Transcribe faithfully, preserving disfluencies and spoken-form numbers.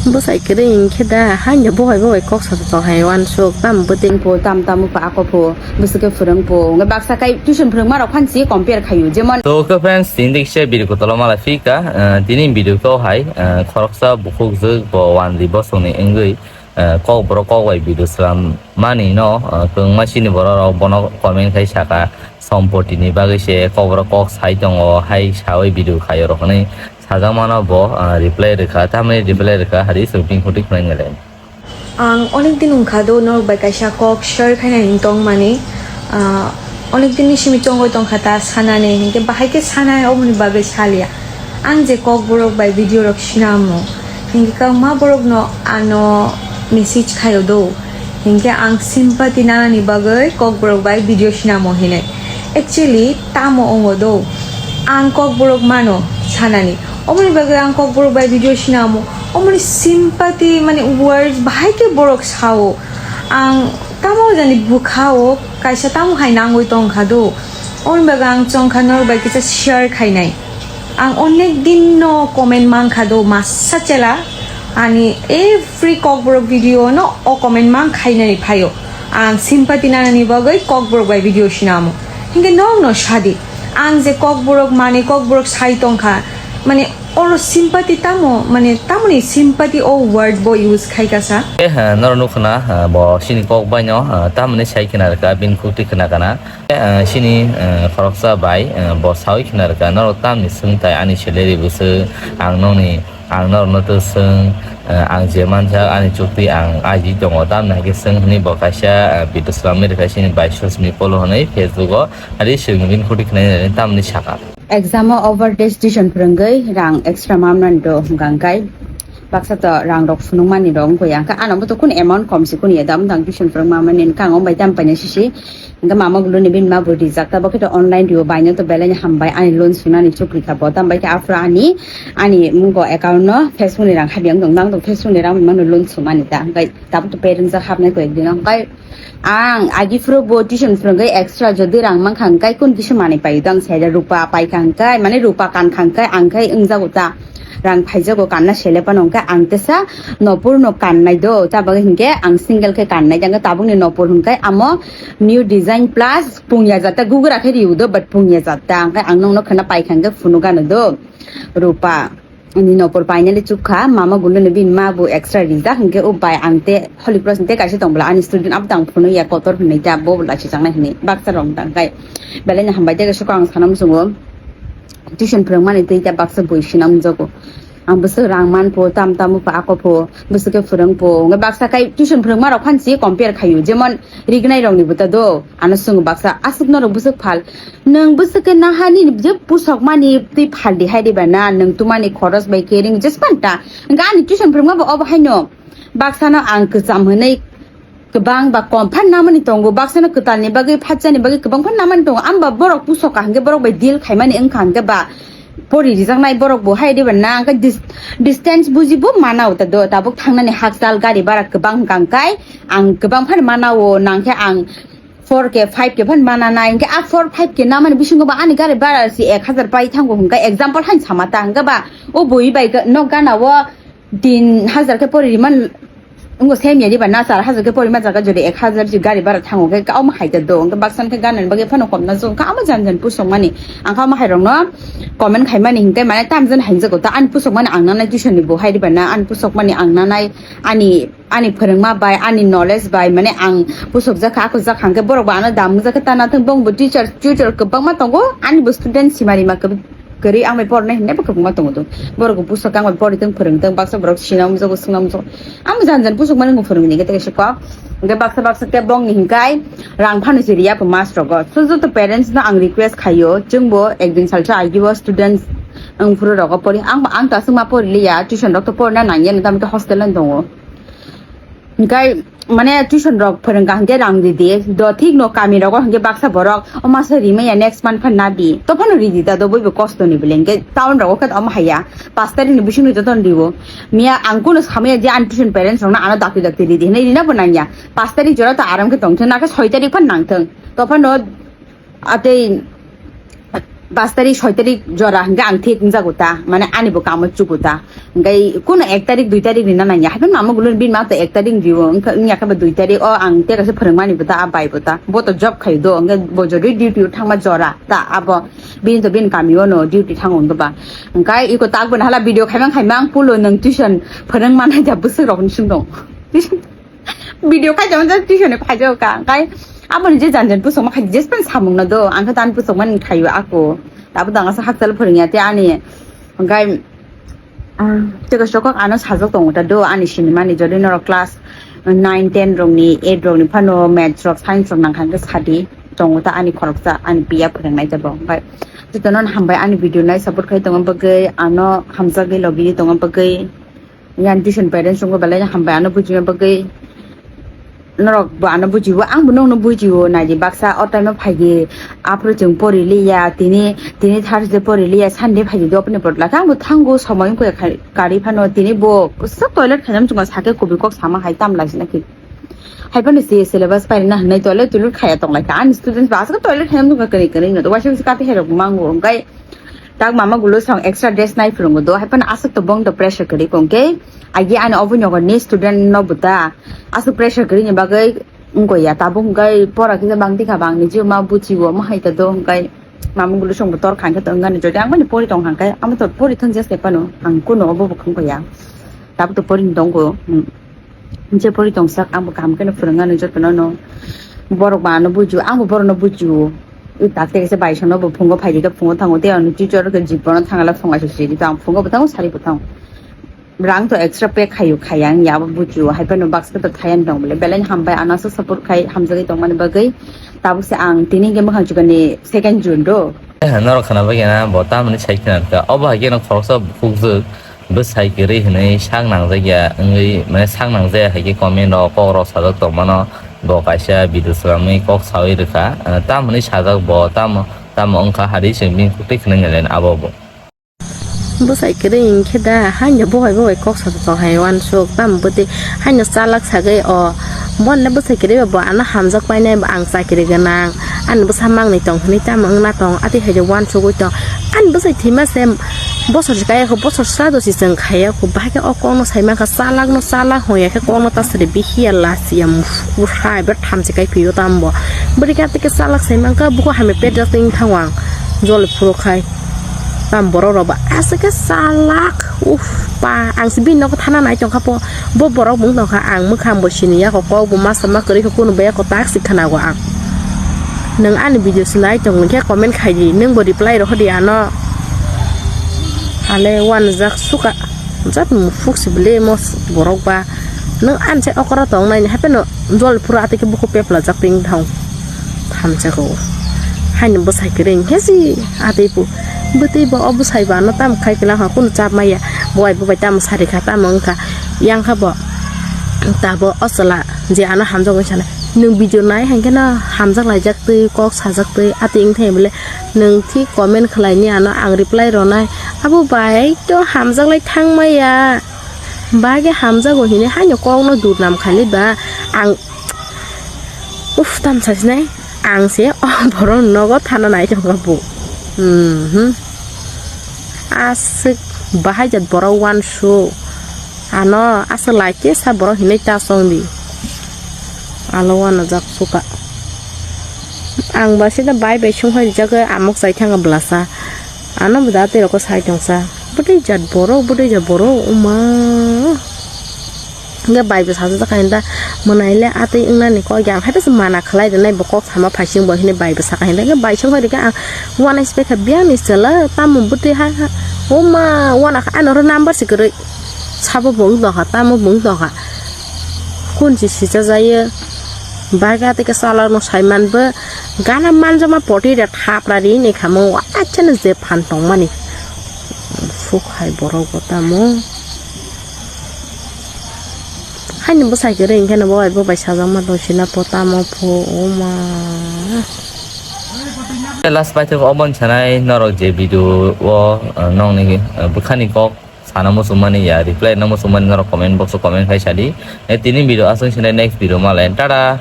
Bwsai kwrwi hinkhe da, haino bohai bohai kok sa tong hai uansuk, tamo bwtwi. Pho, tam tamo pha, ako pho, bwswk khe phwrwng pho. Hwnkhe baksa kai tuition phwrwngma rok phan si compare khaio, jemon. To, okay friends, tini kisa video kotolo mala phika, eh, tini video to hai, eh, khoroksa bukhuk jwk bo one di bosongni wngwi, eh, kok borok kok bai video slam mani no, eh, kwbangma chini borok rok bono comment khai saka, sompoti ni bagwi se kok borok kok sai tongo, hai sawi video khaio rok hinwi. Sajakmano bo, ah, reply rwkha, tamni reply rwkha, hari chwng ping phuti khwnai nai lai. Ang onek din wngkha do norok bai kaisa kok share khainani tongmani, ah, onek din ni simi chongoi tongkha ta sanani, hinkhe bahai khe sanai oboni bagwi salia. Ang je kok borok bai video rok sinamo, hinkhe kwbangma borok no ano message khaio do, hinkhe ang sympathy nanani bagwi kok borok bai video sinamo hinwi. Actually, tamo wngo do? Ang kok borok mano sanani. Omoni bagwi ang kok borok bai video sinamo. Omoni sympathy mani words bahai khe borok sao. Ang tamo jani bwkhao kaisa tamo hai nangwi tongkha do. Omoni bagwi ang chongkha norok bai kisa share khainai. Ang onek din no comment mankha do masa chela ani every kok borok video no o comment mang khainani phaio. Ang sympathy nanani bagwi kok borok bai video sinamo. Hinkhe nokno sadi. Ang je kok borok mani kok borok sai tongkha. Mane oro sympathy tamo, mane tamoni sympathy o word bo use khai kasa. Eh, ha, noro nukhna, ha, bo sini kok baino, ha, tamoni sai khna rwkha, bini khukti khna kana. Eh, ha, sini, eh, khoroksa bai, eh, bo sawi khna rwkha, noro tamni swngthai ani salary bwswk, ang nokni Ang norokno to swng, eh, ang je manjak ani chukti ang aji tongo, tamni hai khe swng hwnwi bo kaisa, eh, video swlamwi rwkha chini bai Susmi Polo hwnwi Facebook o, ari swng bini khoti khwnai nai tamni saka. Exam o over test tuition phwrwngwi rang extra mamnani do hwnkha hwnkhe baksa to rang rok phunukmani rok wngkha ya, hwnkhe ano bo to kunu amount kom se kunu ya, dam dang tuition phwrwngma mani hwnkhe ang o bai tam paina sisi. Hingke mama guluni bini ma bo rijak ta, bo khe to online rio, baino to belai ni hambai ani loan sunani chukri kha bo, tambai khe aphuru ani, ani mungo account no Facebook ni rang habiyang tong, nang tong Facebook ni rang mano loan sumani ta, hingke tabuk to parents jak hapnai koi dino, hingke ang agi phuru bo tuition phwrwngwi extra jodi rang mankha hingke kun kisa manwi pai tong, saida rupa pai kha hingke, mane rupa kan kha hingke ang khai wngjago ta. Rang phaijago kanna sele phano hwnkhe ang tesa nopor no kannai do, ta bagwi hinkhe ang single khe kannai, jang tabukni nopor hwnkhe amo new design plus pungya jata gugra khe riu do, but pungya jata hwnkhe ang nokno khwna paikha hwnkhe phunukgano do. Rupa ni nopor painani chukha, mama guluni bini ma bo extra rijak hwnkhe o bai ang te Holy Cross ni te kaisa tong bwla ani student abo tang phunukya kotor hwnwi ta bo bo lachijaknai hwnwi baksa rok tang khai belai no hambai tei kaisa kok ang sana muchungo. Tuition phwrwngmani twi ta baksa bui sina wngjago. Ang bwswk rang man pho, tam tamo pho, ako pho, bwswk khe phwrwng pho. Hwnkhe baksa kai tuition phwrwngma rok phan si compare khaio. Jemon rignai rokni bwta do, ano swngo baksa, "Aswk norok bwswk phal? Nwng bwswk khe naha nini je pusokmani twi phal di hai diba na, nwng tumani khoros bai kering jespan ta." Hwnkhe ani tuition phwrwngma bo obo haino. Baksano ang kwcham hwnwi kwbang ba kom phan namani tongo, baksano kwtalni bagwi, phatjani bagwi kwbang phan namani tongo, amba borok pusok kaham khe borok bai deal khaimani wngkha hwnkhe ba pori rijaknai borok bo hai diba na, hwnkhe dis-, distance buji bo mana uta do, tabuk thangnani hakchal gari bara kwbang wngkha hwnkhe ang kwbang phan mana o, nangkhe ang four K, five K phan mana nai, hwnkhe a four, five K namani bisingo ba ani gari bara si ek hajar pai thango hwnkhe, example han sama ta, hwnkhe ba o bui bai ga-, nok gana o tin hajar khe pori riman, wngkha same ya diba na, char hajar khe pori ma jaga jodi ek hajar si gari bara thango khe, ka omo hai ta do, hwnkhe baksa khe gana ni bagwi phano kom na jong, ka omo jan jan pusok mani, ang kha omo hai rok no comment khai mani hwnkhe mane tam jan hai jago ta, ani pusok mani ang nanai tuition ni bo hai diba na, ani pusok mani ang nanai ani Ani phwrwngma bai, ani knowledge bai, mane ang pusok jakha, ako jakha hwnkhe borok bo ano dam wngjakha ta nathang, bong bo teacher, tutor kwbangma tongo, ani bo student sima rima kwb-, kwrwi ang bai pornai hinwi bo kwbangma tongo to. Borok bo pusok ang bai pori tong, phwrwng tong, baksa borok sina wngjago, swngna wngjago. Ang jan jan pusok mani bo phwrwngni khe tei kok. Hwnkhe baksa baksa khe bongni hinkhai rang phano se riya bo mas rogo. So joto parents no ang request khaio, chwng bo ekdin salsa agi bo student wng phuru rogo pori. Ang bo ang ta swngma pori liya, tuition rok to porna nangya, tamte hostel no tongo. Hingkai, mane, tuition rok phwrwngkha hingke rang ridi. Do thik no kami rogo hingke baksa borok, o masa rimaya next month phan nabi. To phano ridi ta do boibo kosto ni bole hingke town rogo khe omo haya. Pash tarik ni bising ni joto no riwo. Miya ang kuno samaya je ani tuition parents rok no ano dakti dakti ridi hinui rina bo nangya. Pash tarik jora to aram khe tongthung, nakhe soi tarik phan nangthung. To phano atei Pas tarik, soi tarik jora hwnkhe ang thik wngjago ta, mane ani bo kamo chugo ta. Hwnkhe kuno ek tarik, dui tarik rina nangya. Haikhe mama gulo bini ma to ek tarik rio, wngkha wngya khe ba dui tarik. O ang tei kaisa phwrwngmani bo ta, a bai bo ta. Bo to job khai do, hwnkhe bo jodi duty o thangma jora ta abo. Bini to bini kami o no duty thango hwnkhe ba. Hwnkhe iko tak bo hala video khaimang khaimang pulo nwng tuition phwrwng manai da bwswk rok ni sing dong. Video khai jama jat tuition ni phai jago ka. Hwnkhe aboni je jan jan pusok ma khai jespan samung na do. Ang khe tan pusok man khayo ako. Abo dang asa hakchal phwrwngya te ani. Hwnkhe, ah, tei kaisa kok ano sajak tongo ta do ani sinimani jodi norok class nine, ten rokni, eight rokni phano maths rok, science rok nangkha hwnkhe sadi tongo ta ani khoroksa ani piya phwrwngnai ta bo. Hwnkhe jotono hambai ani video nai support khai tongma bagwi, ano hamjagwi lobini tongma bagwi. Yang tuition parents wngkha belai hambai ano bujima bagwi. Norok bo ano bujiwo, ang bo nokno bujiwo, naidi baksa o time o phaidi, aphuru chwng pori liya, tini, tini Thursday pori liya, Sunday phaidi do apni botla khe ang bo thango, somoi wngkha kha-, kari phano tini bo bwswk toilet khainam chwngkha sake kubui kok sama hai tam laisina khe. Hai phano se syllabus pairina hwnwi toilet toilet khaya tong lai kha, ani students ba aswk toilet khainam chwngkha kwrwi kwrwi no, waisa waisa kati hai rok mango, hwnkhe tak mama gulo song extra dress nai phulungo do, hai phano aswk to bong to pressure kwrwi kong khe, agi ani obo nyogo ni student no buta aswk pressure kwrwi ni bagwi wngkha ya, tabuk hwnkhe pora khe bang tikha bang ni jio ma buchiwo ma hai ta do, hwnkhe mama gulo song bo tor kha hwnkhe to wngani jodi ang mani pori tong kha hwnkhe amo to pori thang jese phano ang kuno obo bo khong kha ya, tabuk to pori ni tongo. Hmm. Je pori tongsak, ang bo kaham kheno phwrwngano jotono no. Borok ba ano bujiwo, ang bo borokno bujiwo. I tak tei kaisa bai sono bo phungo phaidi khe phungo thango, tei ano teacher khe jip bono thangala phunga se sidi, ang phungo bo thango, sari bo thango. Rang to extra pay khayo, khaya, ang ya bo bujiwo, hai phano baksa to thaya tong bole. Belai hambai ano aswk support khai, hamjagwi tongmani bagwi. Tabuk se ang tini hwnkhe mwkhang chukani second June do. Eh, norok khana bagwi na bo tamoni sai khna kha. Obo hai khe no khoroksa bukhukjwk. Bwsai kwrwi hwnwi sak nangjak ya wngwi, mane, sak nangjak ya hai khe comment o kok rok sajak tongmano, bo kaisa video swnamwi kok saui rwkha. Tamo hwnwi sajak bo, tamo, tamo wngkha, hari chwng bini kok twi khwnwi nai abo bo. Bwsai kwrwi hwnkhe da, haino bo bai bo bai kok sajak tong hai uansuk, tamo bwtwi haino chalak sagwi o, bono bwsai kwrwi ba bo ano hamjak painai, bo ang chakri gwnang, ani bwsa mangni tong hwnwi tamo wngna tong, atwi hai de uansugwi tong, ani bwsai thwima se. Bosor se kaya kho, bosor sado se chwng khaya kho, bahai khe o kokno sai mankha, chalak no chalak hwnya khe kokno ta sari bihiya lasiya musuk hai bwrwi thamchi kai phio tambo. Bwrwi khe tei khe chalak sai mankha, buko hamya pet jak tei wng thango ang joli phuru khai. Tam borok rok ba aswk khe chalak, uff, pa, ang se bini nogo thana nai tong kha po, bo borok bo wng tong kha, ang mwkhang bo sini ya kho, kok bo ma sama kwrwi kho, kunu baya kho tak se khwnago ang. Nwng ani video se nai tong khe comment khai di, nwng bo reply rw di ano. Ale uanjak suka. Jat mufuk si bele mo borok ba. Nwng ani side okora tong nai ni hape no jol phuru atwi khe bukhuk pepla jak twi thang. Thamsa ko. Haino bwsai kwrwi hwnsi atwi pu. Bwtwi bo o bwsai ba no tam khai kwlang ha kunu chap maya. Bo bai bo bai tam sari kha tam wng kha. Yang kha bo. Tabo o chwla je ano hamjak bai sanai. Nwng video nai haikhe no hamjak laijak twi kok sajak twi atwi wng thai bole. Nwng thik comment khlai ni ano ang reply rw nai. Abo bai to hamjak lai thang maya. Ba khe hamjago hini haino kokno durnam khainai ba ang. Uff, tam sasinai ang se o borok nogo thana nai tongkha bo. Mhm. Aswk bahai jat borok uansuk. Ano aswk lai khe sa borok hinwi ta chong di. Alo uanajak suka. Ang ba sida bai bai sung hai rijak amok chai thanga blasa. Ano bo da tei rok sai tongsa. Bwtwi jat borok, bwtwi jat borok, oma. Hingke bai bo sajak kha hinda, mwnai le atwi wngnani kok, yang hai se mana khlai rwnai bo kok sama phaising bo hinui bai bo saka hinda, hingke bai song kha rikha ang uanai se kha biyang ni chwla tamo bwtwi ha, ha, oma uana kha ano oro number se kwrwi sabo bo wng tong kha, tamo bo wng tong kha, kun se sija jaiyo, baga tei khe chala no sai man bo. Gana manjakma poti rok thapra ri ni khamung uachaino je phan tongmani. Suk hai borok bo tamo. Haini bwsai kwrwi hwnkhe no bo bai bo bai sajakma tong sina po tamo pho oma. Last paithak obo wngsanai norok je video o, uh, nokni, uh, bwkhani kok. Sana muchungmani ya, reply rwna muchungmani norok comment box o comment khai sadi. Eh, tini video aswk sinai next video malai. Tada!